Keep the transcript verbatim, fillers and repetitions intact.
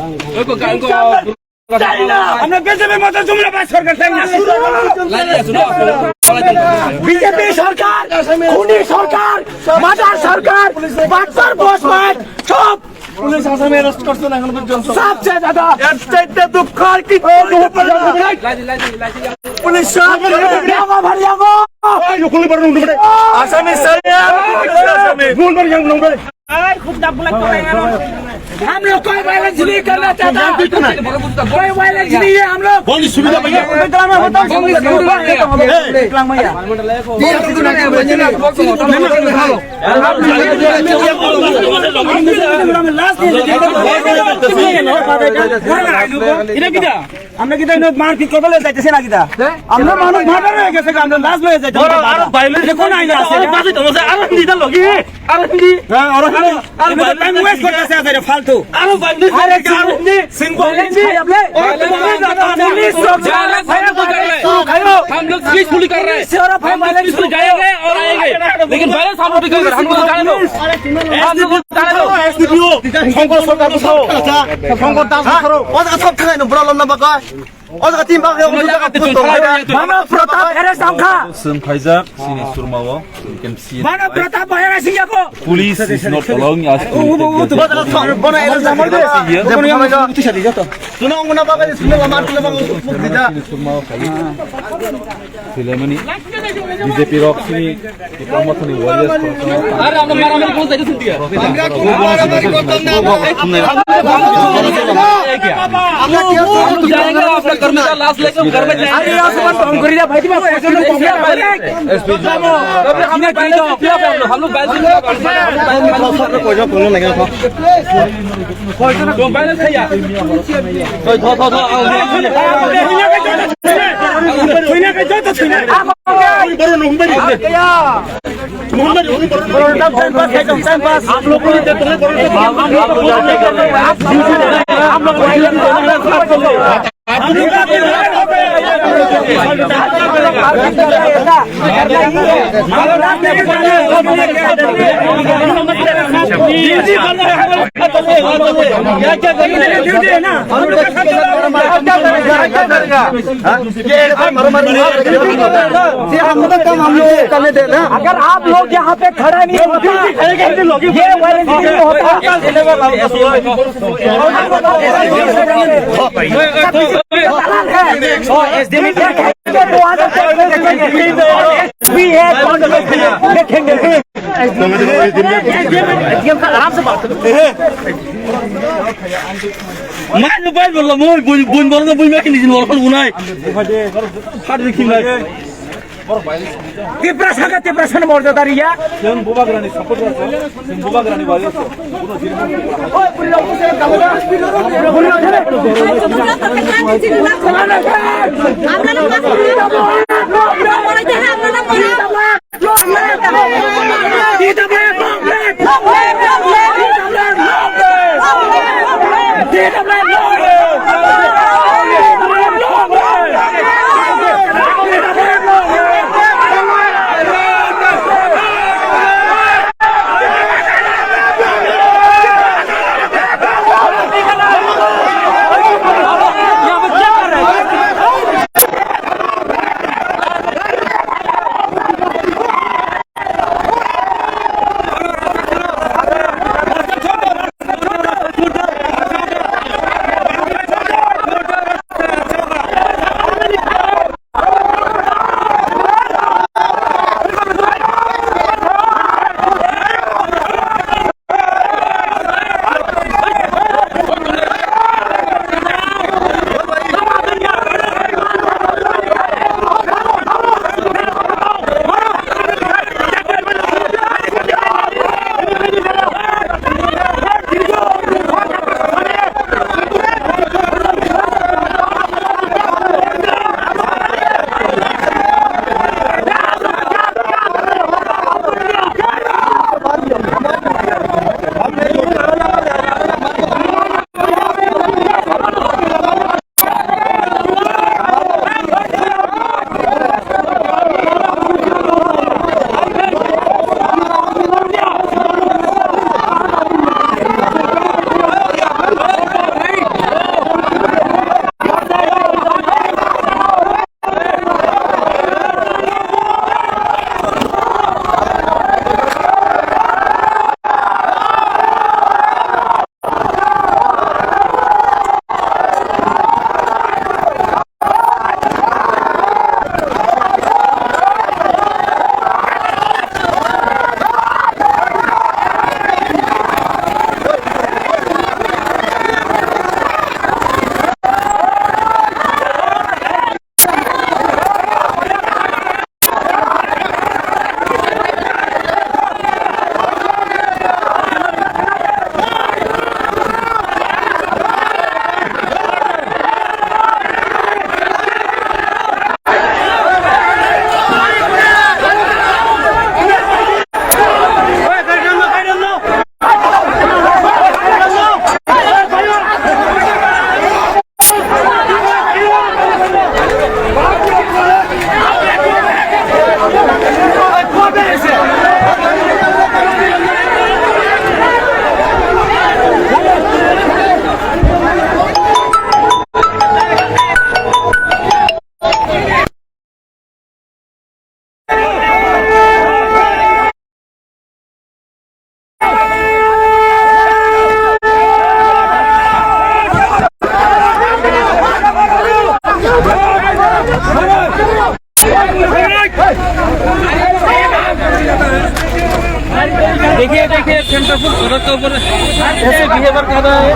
Oi, ko, ko, ko. চাই না। আমরা বিজেপির মতো জুমলাবাজ সরকার চাই না। বিজেপি সরকার, খুনি সরকার, মার্ডার সরকার, বাটপার বসবাস, সব পুলিশ আসামি অ্যারেস্ট করছে না এখনো পর্যন্ত। সবচেয়ে ज़्यादा। এর চাইতে দুঃখ আর কিছু হতে পারে না। পুলিশ সরকার। আসামি চাই, আসামি। हम लोग कोई वायलेंस नहीं करना चाहता। कोई वायलेंस नहीं है हम लोग। बोल सुविधा भैया। আমরা কিন্তু এনে মারপিট করতে লয়ে যাইতেছি না কিতা? আমরা মানুষ মার্ডার হয়ে গেছে, আমরা লাশ লয়ে যাইতে বড় আরো ভাইলেন্স কোন আইন আছে? আরো বাজে তো আছে, আরো হিন্দি দা লগি, আরো হিন্দি। হ্যাঁ, আরো হিন্দি। আরো আমি তো টাইম ওয়েস্ট করতেছে আজ এটা ফালতু। আরো ভাইলেন্স আরে আরো হিন্দি। सिंह को हिंदी। भाई, आप ले। और पुलिस लोग जा रहे हैं, हम लोग पीसफुली कर रहे हैं। हम लोग पीसफुली जाएंगे और आएंगे, लेकिन वायलेंस हम लोग भी कर रहे हैं, हम लोग जाने दो। हम लोग जाने दो। এসডিপিও, শঙ্কর সরকার কোথাও? শঙ্কর দাস কোথাও? ও জায়গা সব থাকায় না, বুড়া লন্ডা বাগায়। ও জায়গা তিন ভাগ হয়ে গেল, জায়গা পুত তো হয় না। মানব প্রতাপ এর সংখ্যা। Sung Khaijak, sini Surmao, you can see it. মানব প্রতাপ এর সংখ্যা কো। Police is not allowing us to take the বড় এলাকা জামাই দে। যে ভাই না। শুনো, ওনা বাবা, শুনো, আমার তুলে বাবা, মুখ দিদা। Surmao khai. Silemani, BJP rok sini, Tipra Mothani warriors ko. আরে আমরা মারামারি করতে যাচ্ছি। আমরা কোনো মারামারি করতাম না। हम लोग जाएंगे, आप लोग घर में जाएंगे। अरे यार, सुमन, तो हम करिए भाई, तुम ऐसे लोग को क्या बोले? हम लोग बैलेंस, हम लोग बैलेंस। अगर आप लोग यहाँ पे खड़ा नहीं होता, ये वायलेंस नहीं होता। आराम से बात करो। Mai no bai bolo mo bun bun bolo bun ma kini jin bolo bun ai. Har ri kim lai. Tiprasa ka Tiprasa no morjada riya. Yang Bubagrani support rasa. Yang Bubagrani bari. देखिए, देखिए, centre food product के ऊपर ऐसे बिहेवियर कर रहा है।